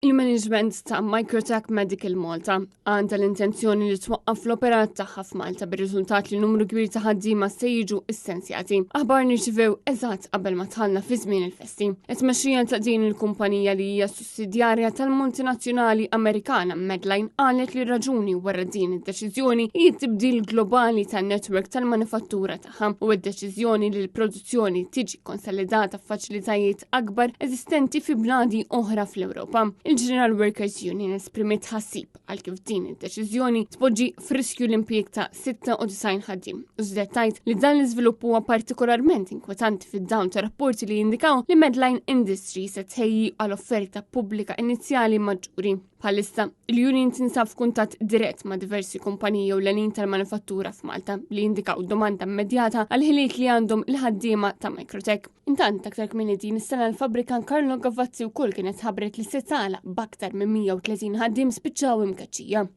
Il-management ta' Microtech Medical Malta għandha l-intenzjoni li twaqqaf l-operat tagħha f'Malta bir-riżultat li numru kbir ta' ħaddiema se jiġu issenzjati. Aħbar nirċivew eżatt qabel ma tħallna fi żmien il-festi. It-tmexxija ta' din il-kumpanija li hija sussidjarja tal-multinazzjonali Amerikana Medline qalet li raġuni wara din id-deċiżjoni hi t-tibdil globali tan-netwerk tal-manifattura tagħha u d-deċiżjoni li l-produzzjoni tiġi konsolidata f'faċilitajiet akbar eżistenti fi bnadi oħra fl-Ewropa. Il-General Workers Union esprimiet tħassib għal kif din id-deċiżjoni tpoġġi f'riskju l-impjieg ta' 96 ħaddiem. U żdet tgħid li dan l-iżvilupp huwa partikolarment inkwetanti fid-dawn ta' rapporti li jindikaw li Medline Industries se tħejji għal offerta pubblika inizjali maġġuri. Bħalissa, il-union tinsab f'kuntatt dirett ma' diversi kumpaniji ewlenin tal-manifattura f'Malta li jindikaw domanda immedjata għal ħiliet li għandhom il-ħaddiema ta' Microtech. Intant, aktar kmieni din is-sena l-fabbrika Carlo Gavazzi wkoll kienet ħabbret li se tagħlaq b'aktar minn 130 ħaddiem spiċċaw imkeċċija.